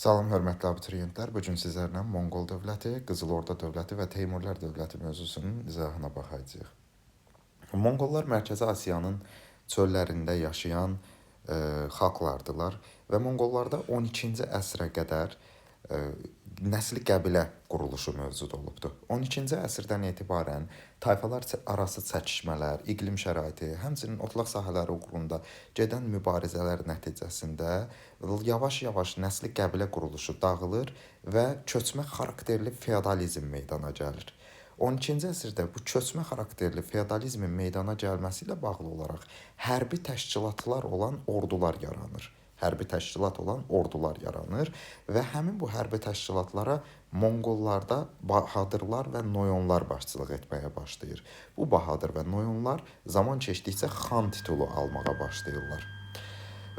Salam hörmətli abituriyentlər. Bu gün sizlərlə Monqol dövləti, Qızıl Orda dövləti və Teymurilər dövləti mövzusunun izahına baxacağıq. Monqollar Mərkəzi Asiyanın çöllərində yaşayan xalqlardılar və Monqollarda 12-ci əsrə qədər nəsli qəbilə quruluşu mövcud olubdur. 12-ci əsrdən etibarən tayfalar arası çəkişmələr, iqlim şəraiti, həmçinin otlaq sahələri uğrunda gedən mübarizələr nəticəsində yavaş-yavaş nəsli qəbilə quruluşu dağılır və köçmə xarakterli feodalizm meydana gəlir. 12-ci əsrdə bu köçmə xarakterli feodalizmin meydana gəlməsi ilə bağlı olaraq hərbi təşkilatlar olan ordular yaranır. Hərbi təşkilat olan ordular yaranır və həmin bu hərbi təşkilatlara Monqollarda bahadırlar və noyonlar başçılıq etməyə başlayır. Bu bahadır və noyonlar zaman keçdikcə xan titulu almağa başlayırlar.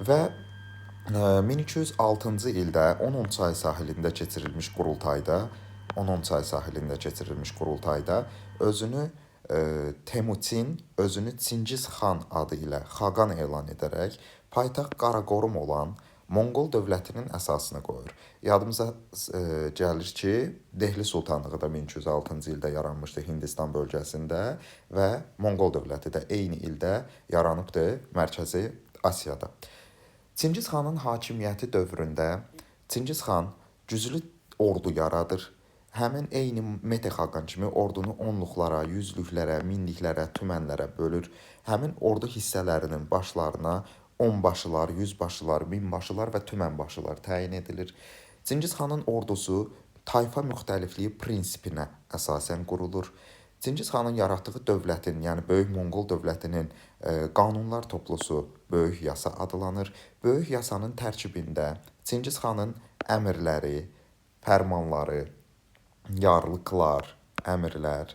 Və 1206-cı ildə Onon çayı sahilində keçirilmiş qurultayda, Onon çayı sahilində keçirilmiş qurultayda özünü Temuçin özünü Çingiz xan adı ilə xaqan elan edərək paytaxt Qaraqorum olan Monqol dövlətinin əsasını qoyur. Yadımıza gəlir ki, Dehli Sultanlığı da 1206-cı ildə yaranmışdı Hindistan bölgəsində və Monqol dövləti də eyni ildə yaranıbdı Mərkəzi Asiyada. Çingiz xanın hakimiyyəti dövründə Çingiz xan güclü ordu yaradır. Həmin eyni Mete xaqan kimi ordunu onluqlara, yüzlüklərə, minliklərə, tümənlərə bölür. Həmin ordu hissələrinin başlarına onbaşılar, yüzbaşılar, minbaşılar və tümənbaşılar təyin edilir. Çingiz xanın ordusu tayfa müxtəlifliyi prinsipinə əsasən qurulur. Çingiz xanın yaratdığı dövlətin, yəni Böyük Monqol dövlətinin qanunlar toplusu Böyük Yasa adlanır. Böyük Yasanın tərkibində Çingiz xanın əmrləri, fərmanları, yarlıqlar, əmrlər,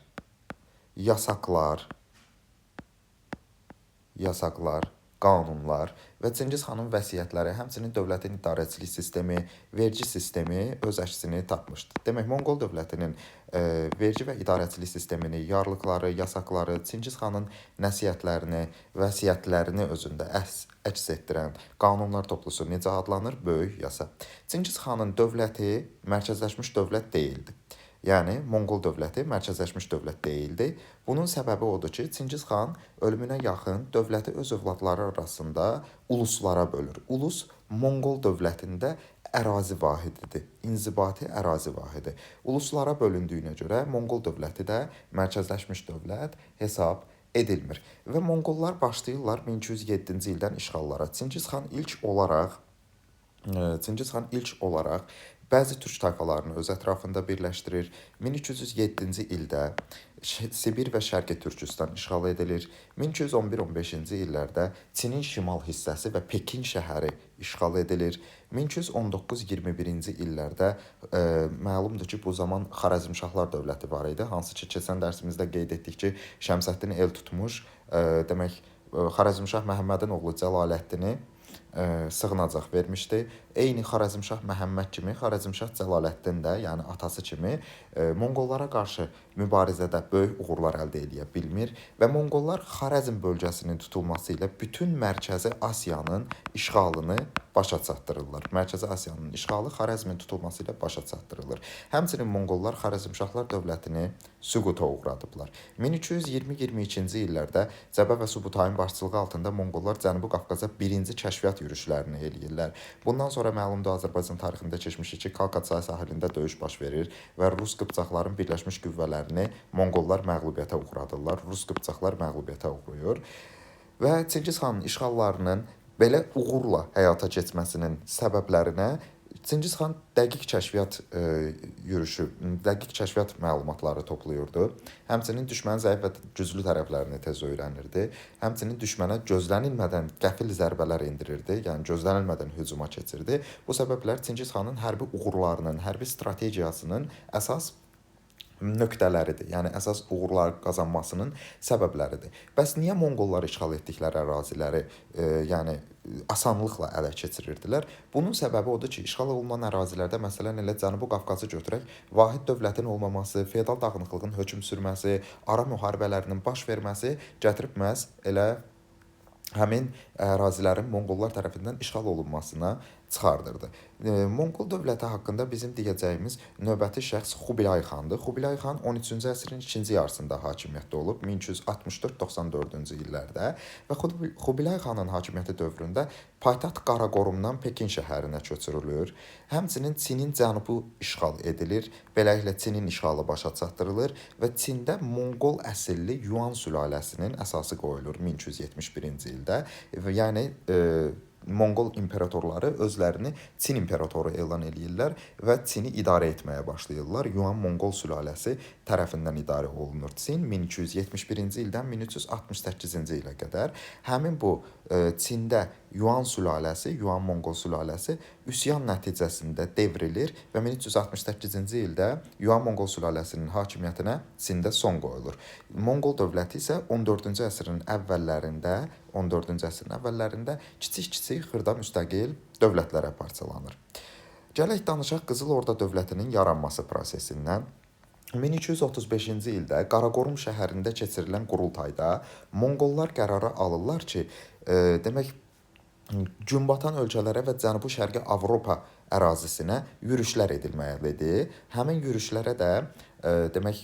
yasaqlar, qanunlar və Çingiz xanın vəsiyyətləri, həmçinin dövlətin idarəçilik sistemi, vergi sistemi öz əksini tapmışdı. Demək, Monqol dövlətinin vergi və idarəçilik sistemini, yarlıqları, yasaqları, Çingiz xanın nəsihətlərini, vəsiyyətlərini özündə əks etdirən qanunlar toplusu necə adlanır? Böyük Yasa. Çingiz xanın dövləti mərkəzləşmiş dövlət deyildi. Yəni Monqol dövləti mərkəzləşmiş dövlət deyildi. Bunun səbəbi odur ki, Çingiz xan ölümünə yaxın dövləti öz övladları arasında uluslara bölür. Ulus Monqol dövlətində ərazi vahididir. İnzibati ərazi vahidi. Uluslara bölündüyünə görə Monqol dövləti də mərkəzləşmiş dövlət hesab edilmir. Və Monqollar başlayırlar 1207-ci ildən işğallara. Çingiz xan ilk olaraq bəzi türk tayfalarını öz ətrafında birləşdirir. 1207-ci ildə Sibir və Şərqi Türkistan işğal edilir. 1211-15-ci illərdə Çinin şimal hissəsi və Pekin şəhəri işğal edilir. 1219-21-ci illərdə məlumdur ki, bu zaman Xarəzmşahlar dövləti var idi. Hansı ki, keçən dərsimizdə qeyd etdik ki, Şəmsəddin Eltutmuş, demək, Xarəzmşah Məhəmmədin oğlu Cəlaləddini sığınacaq vermişdi. Eyni Xarəzmşah Məhəmməd kimi Xarəzmşah Cəlaləddin də, yəni atası kimi Monqollara qarşı mübarizədə böyük uğurlar əldə eləyə bilmir və Monqollar Xarəzm bölgəsinin tutulması ilə bütün Mərkəzi Asiyanın işğalını başa çatdırırlar. Mərkəzi Asiyanın işğalı Xarəzmin tutulması ilə başa çatdırılır. Həmçinin Monqollar Xarəzmşahlar dövlətini süquta uğradıblar. 1220-22-ci illərdə Cəbə və Subutayın başçılığı altında Monqollar Cənubi Qafqaza birinci kəşfiyyat yürüşlərini eləyirlər. Bundan sonra məlumdur Azərbaycan tarixində keçmişik ki, Kalka çayı sahilində döyüş baş verir və Rus qıpçaqların birləşmiş qüvvələrini Monqollar məğlubiyyətə uğradırlar. Rus qıpçaqlar məğlubiyyətə uğrayır. Və Çingiz xanın işğallarının belə uğurla həyata keçməsinin səbəblərinə Çingiz xan dəqiq kəşfiyyat yürüşü, dəqiq kəşfiyyat məlumatları toplayırdı. Həmçinin düşmənin zəif və güclü tərəflərini tez öyrənirdi. Həmçinin düşmənə gözlənilmədən qəfil zərbələr endirirdi, yəni gözlənilmədən hücuma keçirdi. Bu səbəblər Çingiz xanın hərbi uğurlarının, hərbi strategiyasının əsas nöqtələridir. Yəni əsas uğurlar qazanmasının səbəbləridir. Bəs niyə Monqollar işğal etdikləri əraziləri, yəni asanlıqla ələ keçirirdilər? Bunun səbəbi odur ki, işğal olunan ərazilərdə, məsələn, elə Cənubi Qafqazı götürək, vahid dövlətin olmaması, feodal dağınıqlığın hökm sürməsi, ara müharibələrinin baş verməsi gətirib məhz elə həmin ərazilərin Monqollar tərəfindən işğal olunmasına çıxardırdı. Monqol dövləti haqqında bizim deyəcəyimiz növbəti şəxs Xubilay xandır. Xubilay xan 13-cü əsrin ikinci yarısında hakimiyyətdə olub, 1264-94-cü illərdə və Xubilay xanın hakimiyyəti dövründə paytaxt Qaraqorumdan Pekin şəhərinə köçürülür. Həmçinin Çinin cənubu işğal edilir. Beləliklə Çinin işğalı başa çatdırılır və Çində Monqol əsilli Yuan sülaləsinin əsası qoyulur 1271-ci ildə. Və yəni Monqol imperatorları özlərini Çin imperatoru elan eləyirlər və Çini idarə etməyə başlayırlar. Yuan Monqol sülaləsi tərəfindən idarə olunur Çin 1271-ci ildən 1368-ci ilə qədər. Həmin bu Çində Yuan sülaləsi, Yuan Monqol sülaləsi üsyan nəticəsində devrilir və 1368-ci ildə Yuan Monqol sülaləsinin hakimiyyətinə Çində son qoyulur. Monqol dövləti isə 14-cü əsrin əvvəllərində, 14-cü əsrin əvvəllərində kiçik-kiçik xırda müstəqil dövlətlərə parçalanır. Gələk danışaq Qızıl Orda dövlətinin yaranması prosesindən. 1235-ci ildə Qaraqorum şəhərində keçirilən qurultayda Monqollar qərara alırlar ki, demək günbatan ölkələrə və Cənubi-Şərqi Avropa ərazisinə yürüşlər edilməlidir. Həmin yürüşlərə də demək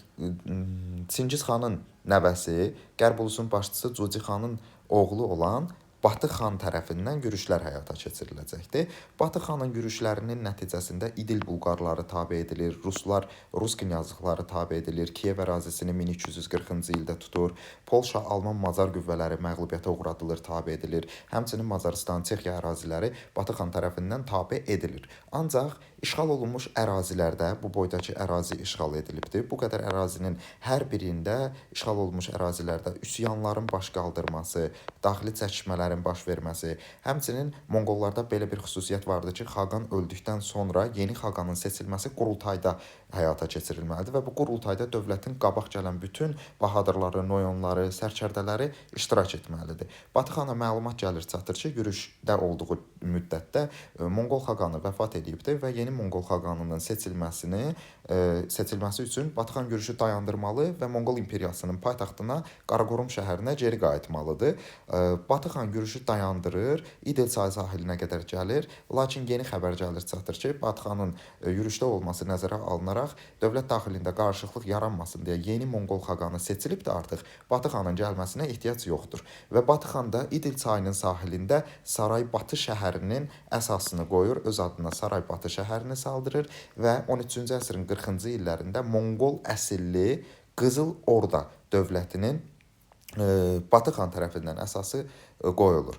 Çingiz xanın nəvəsi, Qərb ulusunun başçısı Cuci xanın oğlu olan Batı xan tərəfindən yürüşlər həyata keçiriləcəkdir. Batı xanın yürüşlərinin nəticəsində İdil Bulqarları tabe edilir, Ruslar, Rus knyazlıqları tabe edilir, Kiyev ərazisini 1240-cı ildə tutur, Polşa, Alman, Macar qüvvələri məğlubiyyətə uğradılır, tabe edilir. Həmçinin Macarıstan, Çexiya əraziləri Batı xan tərəfindən tabe edilir. Ancaq işğal olunmuş ərazilərdə bu boydakı ərazi işğal edilibdir. Bu qədər ərazinin hər birində işğal olunmuş ərazilərdə üsyanların baş qaldırması, daxili çəkişmələrin baş verməsi, həmçinin Monqollarda belə bir xüsusiyyət vardı ki, xaqan öldükdən sonra yeni xaqanın seçilməsi qurultayda həyata keçirilməlidir və bu qurultayda dövlətin qabaq gələn bütün bahadırları, noyonları, sərkərdələri iştirak etməlidir. Batı xana məlumat gəlir çatır ki, yürüşdə olduğu müddətdə Monqol xaqanı vəfat edibdir və yeni Monqol xaqanının seçilməsi üçün Batı xan yürüşü dayandırmalı və Monqol imperiyasının paytaxtına Qaraqorum şəhərinə geri qayıtmalıdır. Batı xan yürüşü dayandırır, İdil çayı sahilinə qədər gəlir. Lakin yeni xəbər gəlir çatır ki, Batı xanın yürüşdə olması nəzərə alınaraq dövlət daxilində qarışıqlıq yaranmasın deyə yeni Monqol xaqanı seçilibdir artıq. Batı xanın gəlməsinə ehtiyac yoxdur. Və Batı xan da İdil çayının sahilində Saraybatı şəhərinin əsasını qoyur, öz adına Saraybatı şəhərini saldırır və 13-cü əsrin 40-cı illərində Monqol əsilli Qızıl Orda dövlətinin Batı xan tərəfindən əsası qoyulur.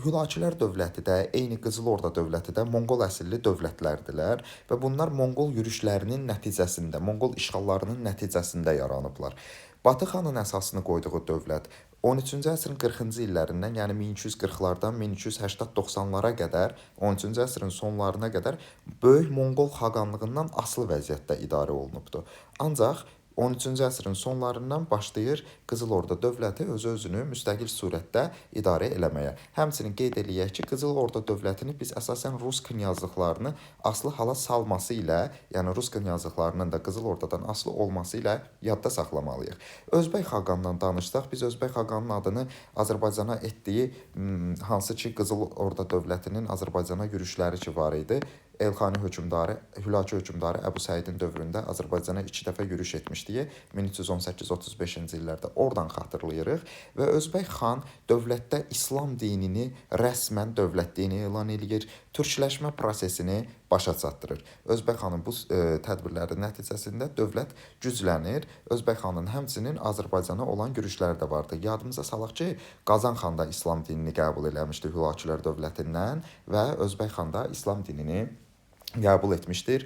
Hülakülər dövləti də, eyni Qızıl Orda dövləti də Monqol əsilli dövlətlərdilər və bunlar Monqol yürüşlərinin nəticəsində, Monqol işğallarının nəticəsində yaranıblar. Batı xanın əsasını qoyduğu dövlət 13-cü əsrin 40-cı illərindən, yəni 1240-lardan 1280-90-lara qədər, 13-cü əsrin sonlarına qədər Böyük Monqol xaqanlığından asılı vəziyyətdə idarə olunubdur. Ancaq 13-cü əsrin sonlarından başlayır Qızıl Orda dövləti özü-özünü müstəqil surətdə idarə eləməyə. Həmçinin qeyd eləyək ki, Qızıl Orda dövlətini biz əsasən Rus knyazlıqlarını asılı hala salması ilə, yəni Rus knyazlıqlarının da Qızıl Ordadan asılı olması ilə yadda saxlamalıyıq. Özbək xaqandan danışsaq, biz Özbək xaqanın adını Azərbaycana etdiyi hansı ki Qızıl Orda dövlətinin Azərbaycana yürüşləri ki var idi. Elxani hökmdarı, Hülakü hökmdarı Əbu Səidin dövründə Azərbaycana 2 dəfə yürüş etmişdi. 1318-35-ci illərdə oradan xatırlayırıq və Özbək xan dövlətdə İslam dinini rəsmən dövlət dini elan eləyir, türkləşmə prosesini başa çatdırır. Özbək xanın bu tədbirləri nəticəsində dövlət güclənir. Özbək xanın həmçinin Azərbaycana olan yürüşləri də vardı. Yadımıza salaq ki, Qazan xan da İslam dinini qəbul eləmişdi Hülakülər dövlətindən və Özbək xan da İslam dinini qəbul etmişdir,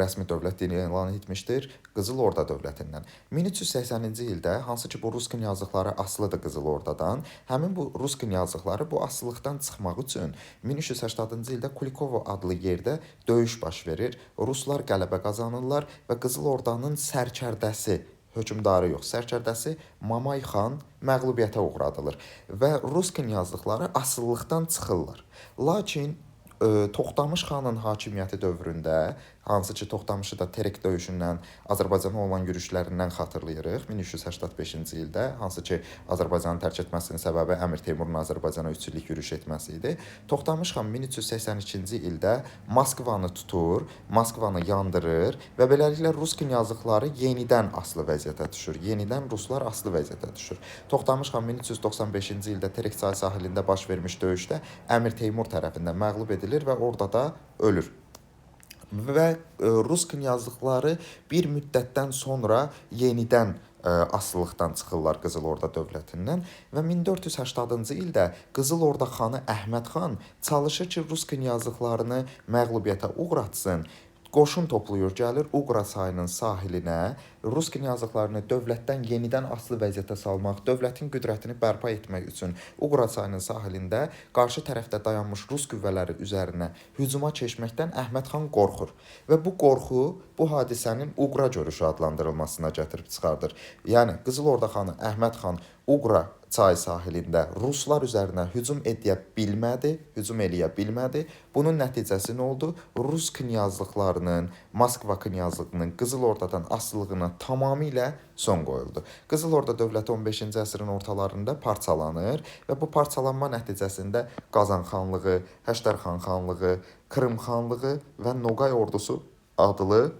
rəsmi dövlət dini elan etmişdir Qızıl Orda dövlətindən. 1380-ci ildə hansı ki bu Rus knyazlıqları asılıdır Qızıl Ordadan, həmin bu Rus knyazlıqları bu asılılıqdan çıxmaq üçün 1380-cı ildə Kulikovo adlı yerdə döyüş baş verir. Ruslar qələbə qazanırlar və Qızıl Ordanın sərkərdəsi, hökmdarı yox, sərkərdəsi Mamay xan məğlubiyyətə uğradılır və Rus knyazlıqları asılılıqdan çıxırlar. Lakin Toxtamış xanın hakimiyyəti dövründə, hansı ki Toxtamışı da Terek döyüşündən, Azərbaycana olan yürüşlərindən xatırlayırıq 1385-ci ildə, hansı ki Azərbaycanı tərk etməsinin səbəbi Əmir Teymurun Azərbaycana 3 illik yürüş etməsi idi. Toxtamış xan 1382-ci ildə Moskvanı tutur, Moskvanı yandırır və beləliklə Rus knyazlıqları yenidən asılı vəziyyətə düşür. Yenidən ruslar asılı vəziyyətə düşür. Toxtamış xan 1395-ci ildə Terek çayı sahilində baş vermiş döyüşdə Əmir Teymur tərəfindən məğlub edilir və orada da ölür. Və Rus knyazlıqları bir müddətdən sonra yenidən asılılıqdan çıxırlar Qızıl Orda dövlətindən və 1480-cı ildə Qızıl Orda xanı Əhməd xan çalışır ki, Rus knyazlıqlarını məğlubiyyətə uğratsın. Qoşun toplayır, gəlir Uqra çayının sahilinə, Rus knyazlıqlarını dövlətdən yenidən asılı vəziyyətə salmaq, dövlətin qüdrətini bərpa etmək üçün Uqra çayının sahilində qarşı tərəfdə dayanmış rus qüvvələri üzərinə hücuma keçməkdən Əhməd xan qorxur və bu qorxu bu hadisənin Uqra görüşü adlandırılmasına gətirib çıxardır. Yəni Qızıl Orda xanı Əhməd xan Uqra çayı sahilində ruslar üzərinə hücum edə bilmədi, hücum eləyə bilmədi. Bunun nəticəsi nə oldu? Rus knyazlıqlarının, Moskva knyazlığının Qızıl Ordadan asılılığına tamamilə son qoyuldu. Qızıl Orda dövləti 15-ci əsrin ortalarında parçalanır və bu parçalanma nəticəsində Qazan xanlığı, Həştərxan xanlığı, Krım xanlığı və Noqay ordusu adlı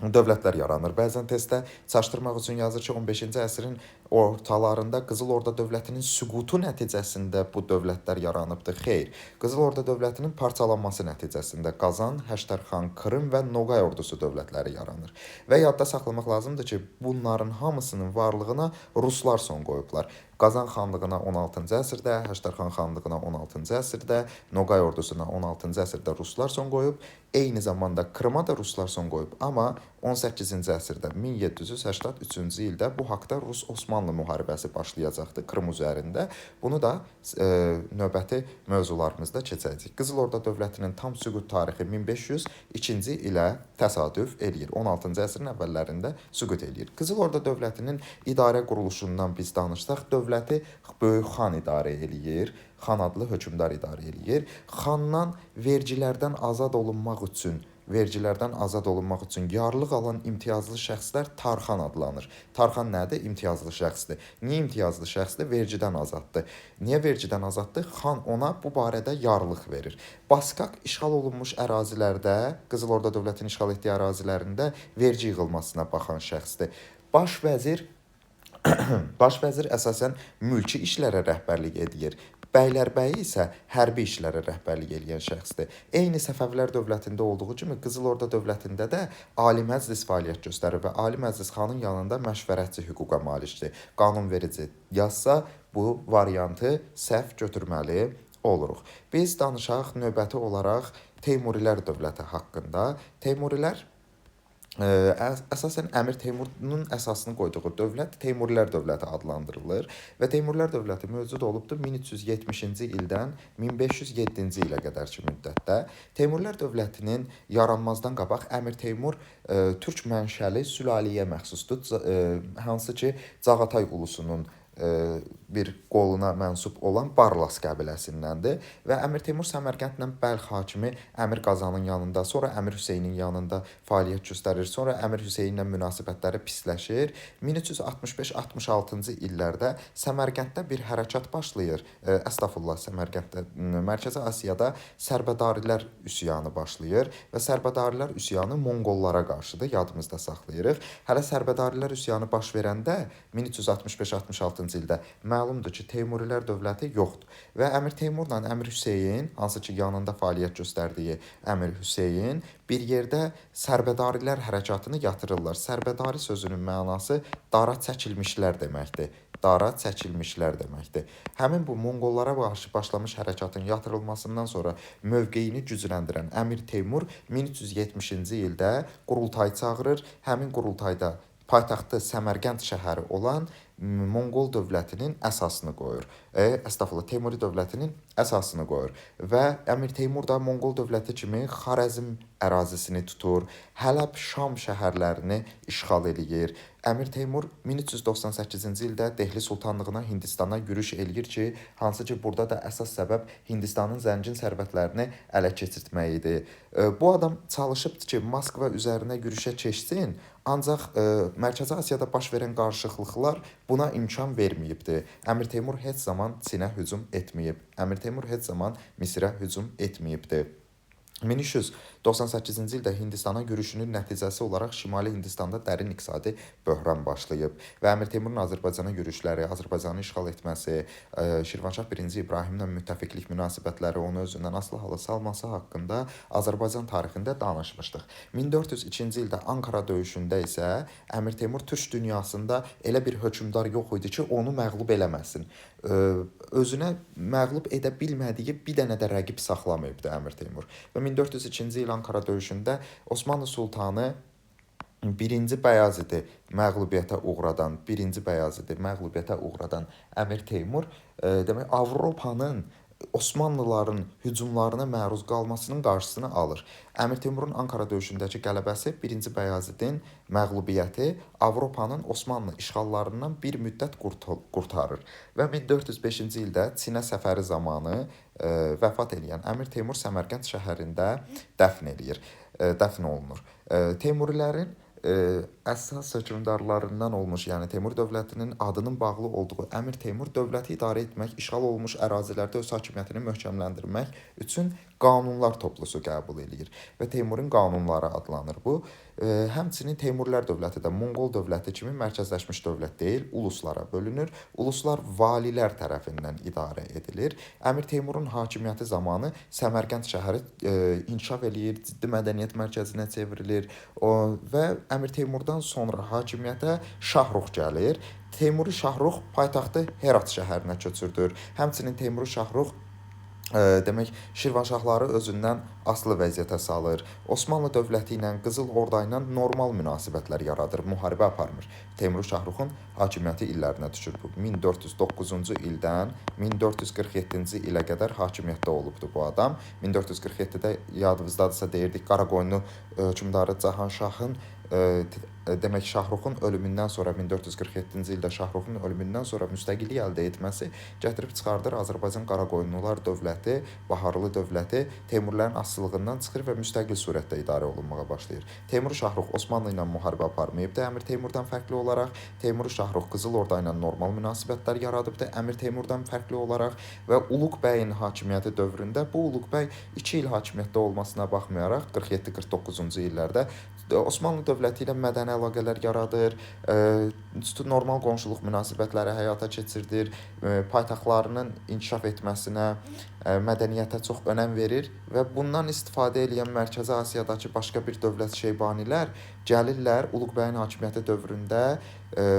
dövlətlər yaranır. Bəzən testdə çaşdırmaq üçün yazır ki, 15-ci əsrin ortalarında Qızıl Orda dövlətinin süqutu nəticəsində bu dövlətlər yaranıbdır. Xeyr, Qızıl Orda dövlətinin parçalanması nəticəsində Qazan, Həştərxan, Krım və Noqay ordusu dövlətləri yaranır. Və yadda saxlamaq lazımdır ki, bunların hamısının varlığına ruslar son qoyublar. Qazan xanlığına 16-cı əsrdə, Həştərxan xanlığına 16-cı əsrdə, Noqay ordusuna 16-cı əsrdə ruslar son qoyub. Eyni zamanda Krıma da ruslar son qoyub, amma 18-ci əsrdə 1783-cü ildə bu haqda Rus-Osmanlı müharibəsi başlayacaqdı Krım üzərində. Bunu da növbəti mövzularımızda keçəcəyik. Qızıl Orda dövlətinin tam süqut tarixi 1502-ci ilə təsadüf eləyir. 16-cı əsrin əvvəllərində süqut eləyir. Qızıl Orda dövlətinin idarə quruluşundan biz danışsaq, dövləti böyük xan idarə eləyir. Xan adlı hökmdar idarə eləyir. Xandan vergilərdən azad olunmaq üçün yarlıq alan imtiyazlı şəxslər tarxan adlanır. Tarxan nədir? İmtiyazlı şəxsdir. Niyə imtiyazlı şəxsdir? Vergidən azaddır. Niyə vergidən azaddır? Xan ona bu barədə yarlıq verir. Baskak işğal olunmuş ərazilərdə, Qızıl Orda dövlətinin işğal etdiyi ərazilərində vergi yığılmasına baxan şəxsdir. Baş vəzir Baş vəzir əsasən mülki işlərə rəhbərlik edir. Bəylərbəyi isə hərbi işlərə rəhbərlik eləyən şəxsdir. Eyni Səfəvilər dövlətində olduğu kimi Qızıl Orda dövlətində də Ali Məclis fəaliyyət göstərir və Ali Məclis xanın yanında məşvərətçi hüquqa malikdir. Qanunverici yazsa bu variantı səhv götürməli oluruq. Biz danışaq növbəti olaraq Teymurilər dövləti haqqında. Teymurilər əsasən Əmir Teymurun əsasını qoyduğu dövlət Teymurilər dövləti adlandırılır və Teymurilər dövləti mövcud olubdur 1370-ci ildən 1507-ci ilə qədərki müddətdə. Teymurilər dövlətinin yaranmazdan qabaq Əmir Teymur türk mənşəli sülaləyə məxsusdur, hansı ki Cağatay ulusunun bir qoluna mənsub olan Barlas qəbiləsindəndir və Əmir Teymur Səmərqəndlə Bəlx hakimi Əmir Qazanın yanında, sonra Əmir Hüseynin yanında fəaliyyət göstərir. Sonra Əmir Hüseynlə münasibətləri pisləşir. 1365-66-cı illərdə Səmərqənddə bir hərəkat başlayır. Əstəğfurullah, Səmərqənddə, Mərkəzi Asiyada Sərbədarilər üsyanı başlayır və Sərbədarilər üsyanı Monqollara qarşıdır, yadımızda saxlayırıq. Hələ Sərbədarilər üsyanı baş verəndə 1365-66-cı ildə məlumdur ki, Teymurilər dövləti yoxdur və Əmir Teymurla Əmir Hüseyn, hansı ki yanında fəaliyyət göstərdiyi Əmir Hüseyn bir yerdə Sərbədarilər hərəkatını yatırırlar. Sərbədari sözünün mənası dara çəkilmişlər deməkdir. Dara çəkilmişlər deməkdir. Həmin bu Monqollara qarşı başlamış hərəkatın yatırılmasından sonra mövqeyini gücləndirən Əmir Teymur 1370-ci ildə qurultay çağırır. Həmin qurultayda paytaxtı Səmərqənd şəhəri olan Monqol dövlətinin əsasını qoyur. Əstəğfurullah, Teymuri dövlətinin əsasını qoyur və Əmir Teymur da Monqol dövləti kimi Xarəzm ərazisini tutur, Hələb, Şam şəhərlərini işğal eləyir. Əmir Teymur 1398-ci ildə Dehli sultanlığına Hindistana yürüş eləyir ki, hansı ki burada da əsas səbəb Hindistanın zəngin sərvətlərini ələ keçirtmək idi. Bu adam çalışıbdı ki, Moskva üzərinə yürüşə keçsin, ancaq Mərkəzi Asiyada baş verən qarışıqlıqlar buna imkan verməyibdi. Əmir Teymur heç zaman Çinə hücum etməyib. Əmir Teymur heç zaman Misirə hücum etməyibdi. 1398-ci ildə Hindistana yürüşünün nəticəsi olaraq Şimali Hindistanda dərin iqtisadi böhran başlayıb və Əmir Teymurun Azərbaycana yürüşləri, Azərbaycanı işğal etməsi, Şirvanşah 1-ci İbrahimlə müttəfiqlik münasibətləri, onu özündən asılı hala salması haqqında Azərbaycan tarixində danışmışdıq. 1402-ci ildə Ankara döyüşündə isə Əmir Teymur türk dünyasında elə bir hökmdar yox idi ki, onu məğlub eləməsin. Özünə məğlub edə bilmədiyi bir dənə də rəqib saxlamayıbdı Əmir Teymur. Və 1402-ci il Ankara döyüşündə Osmanlı sultanı 1-ci Bəyazidi məğlubiyyətə uğradan, 1-ci Bəyazidi məğlubiyyətə uğradan Əmir Teymur, demək Avropanın Osmanlıların hücumlarına məruz qalmasının qarşısını alır. Əmir Teymurun Ankara döyüşündəki qələbəsi 1-ci Bəyazidin məğlubiyyəti Avropanın Osmanlı işğallarından bir müddət qurtarır və 1405-ci ildə Çinə səfəri zamanı vəfat eləyən Əmir Teymur Səmərqənd şəhərində dəfn eləyir, dəfn olunur. Teymurilərin əsas hökmdarlarından olmuş, yəni Teymur dövlətinin adının bağlı olduğu Əmir Teymur dövləti idarə etmək, işğal olunmuş ərazilərdə öz hakimiyyətini möhkəmləndirmək üçün qanunlar toplusu qəbul eləyir və Teymurun qanunları adlanır bu. Həmçinin Teymurlər dövləti də Monqol dövləti kimi mərkəzləşmiş dövlət deyil, uluslara bölünür. Uluslar valilər tərəfindən idarə edilir. Əmir Teymurun hakimiyyəti zamanı Səmərqənd şəhəri inkişaf eləyir, ciddi mədəniyyət mərkəzinə çevrilir. Və Əmir Teymurdan sonra hakimiyyətə Şahrux gəlir. Teymuri Şahrux paytaxtı Herat şəhərinə köçürdür. Həmçinin Teymuri Şahrux demək Şirvanşahları özündən asılı vəziyyətə salır. Osmanlı dövləti ilə, Qızıl Orda ilə normal münasibətlər yaradır, müharibə aparmır. Teymuri Şahruxun hakimiyyəti illərinə düşür bu. 1409-cu ildən 1447-ci ilə qədər hakimiyyətdə olubdu bu adam. 1447-də yadınızdadırsa deyirdik Qaraqoyunlu hökmdarı Cahanşahın demək Şahruxun ölümündən sonra 1447-ci ildə Şahruxun ölümündən sonra müstəqillik əldə etməsi gətirib çıxardır Azərbaycan Qaraqoyunlular dövləti, Baharlı dövləti Teymurların asılılığından çıxır və müstəqil surətdə idarə olunmağa başlayır. Teymur Şahrux Osmanlı ilə müharibə aparmayıbdı. Əmir Teymurdan fərqli olaraq Teymur Şahrux Qızıl Orda ilə normal münasibətlər yaradıbdı. Əmir Teymurdan fərqli olaraq və Uluq bəyin hakimiyyəti dövründə bu Uluq bəy 2 il hakimiyyətdə olmasına baxmayaraq 47-49-cu illərdə Osmanlı dövləti ilə mədəni əlaqələr yaradır, normal qonşuluq münasibətləri həyata keçirdir, paytaxtlarının inkişaf etməsinə, mədəniyyətə çox önəm verir və bundan istifadə eləyən Mərkəzi Asiyadakı başqa bir dövlət Şeybanilər gəlirlər Uluq bəyin hakimiyyəti dövründə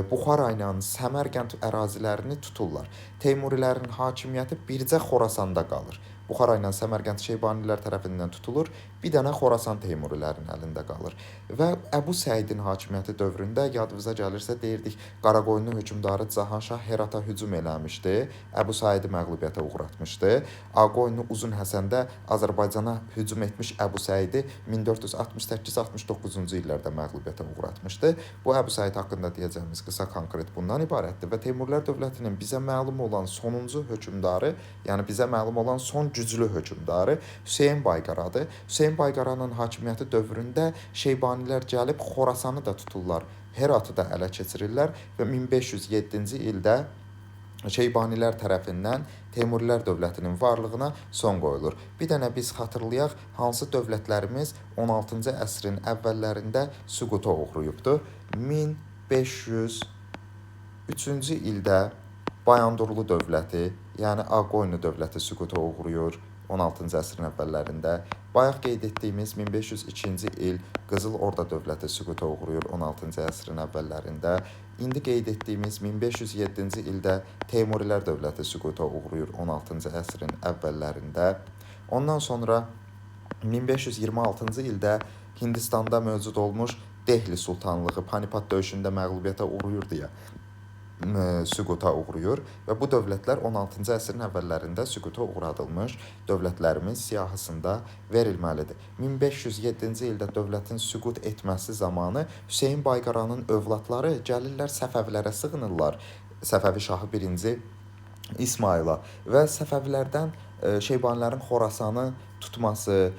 Buxara ilə Səmərqənd ərazilərini tuturlar. Teymurilərin hakimiyyəti bircə Xorasanda qalır. Buxara ilə Səmərqənd Şeybanilər tərəfindən tutulur, bir dənə Xorasan Teymurilərin əlində qalır. Və Əbu Səidin hakimiyyəti dövründə yadınıza gəlirsə deyirdik, Qaraqoyunlu hökmdarı Cahanşah Herata hücum eləmişdi, Əbu Səidi məğlubiyyətə uğratmışdı. Ağqoyunlu Uzun Həsəndə Azərbaycana hücum etmiş Əbu Səidi 1468-69-cu illərdə məğlubiyyətə uğratmışdı. Bu Əbu Səid haqqında deyəcəyimiz qısa konkret bundan ibarətdir və Teymurlər dövlətinin bizə məlum olan sonuncu hökmdarı, yəni bizə məlum olan son güclü hökmdarı Hüseyn Bayqaradır. Hüseyn Bayqaranın hakimiyyəti dövründə Şeybanilər gəlib Xorasanı da tuturlar, Heratı da ələ keçirirlər və 1507-ci ildə Şeybanilər tərəfindən Teymurilər dövlətinin varlığına son qoyulur. Bir dənə biz xatırlayaq, hansı dövlətlərimiz 16-cı əsrin əvvəllərində süquta uğrayıbdı. 1503-cü ildə Bayandurlu dövləti, yəni Ağqoyunlu dövləti süquta uğrayır 16-cı əsrin əvvəllərində. Bayaq qeyd etdiyimiz 1502-ci il Qızıl Orda dövləti süquta uğrayır 16-cı əsrin əvvəllərində. İndi qeyd etdiyimiz 1507-ci ildə Teymurilər dövləti süquta uğrayır 16-cı əsrin əvvəllərində. Ondan sonra 1526-cı ildə Hindistanda mövcud olmuş Dehli sultanlığı Panipat döyüşündə məğlubiyyətə uğrayır deyə süquta uğrayır və bu dövlətlər 16-cı əsrin əvvəllərində süquta uğradılmış dövlətlərimiz siyahısında verilməlidir. 1507-ci ildə dövlətin süqut etməsi zamanı Hüseyn Bayqaranın övladları gəlirlər Səfəvilərə sığınırlar. Səfəvi şahı 1-ci İsmayıla və Səfəvilərdən Şeybanilərin Xorasanı tutması,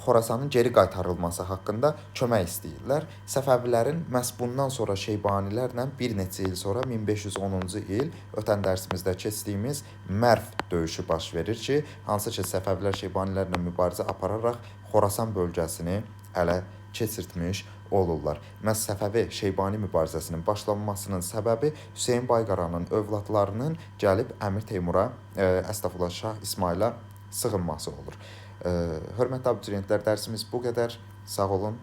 Xorasanın geri qaytarılması haqqında kömək istəyirlər. Səfəvilərin məhz bundan sonra Şeybanilərlə bir neçə il sonra 1510-cu il ötən dərsimizdə keçdiyimiz Mərv döyüşü baş verir ki, hansı ki Səfəvilər Şeybanilərlə mübarizə apararaq Xorasan bölgəsini ələ keçirtmiş olurlar. Məhz Səfəvi Şeybani mübarizəsinin başlanmasının səbəbi Hüseyn Bayqaranın övladlarının gəlib Əmir Teymura, əstəğfurullah, Şah İsmayıla sığınması olur. Hörmətli abituriyentlər, dərsimiz bu qədər. Sağ olun.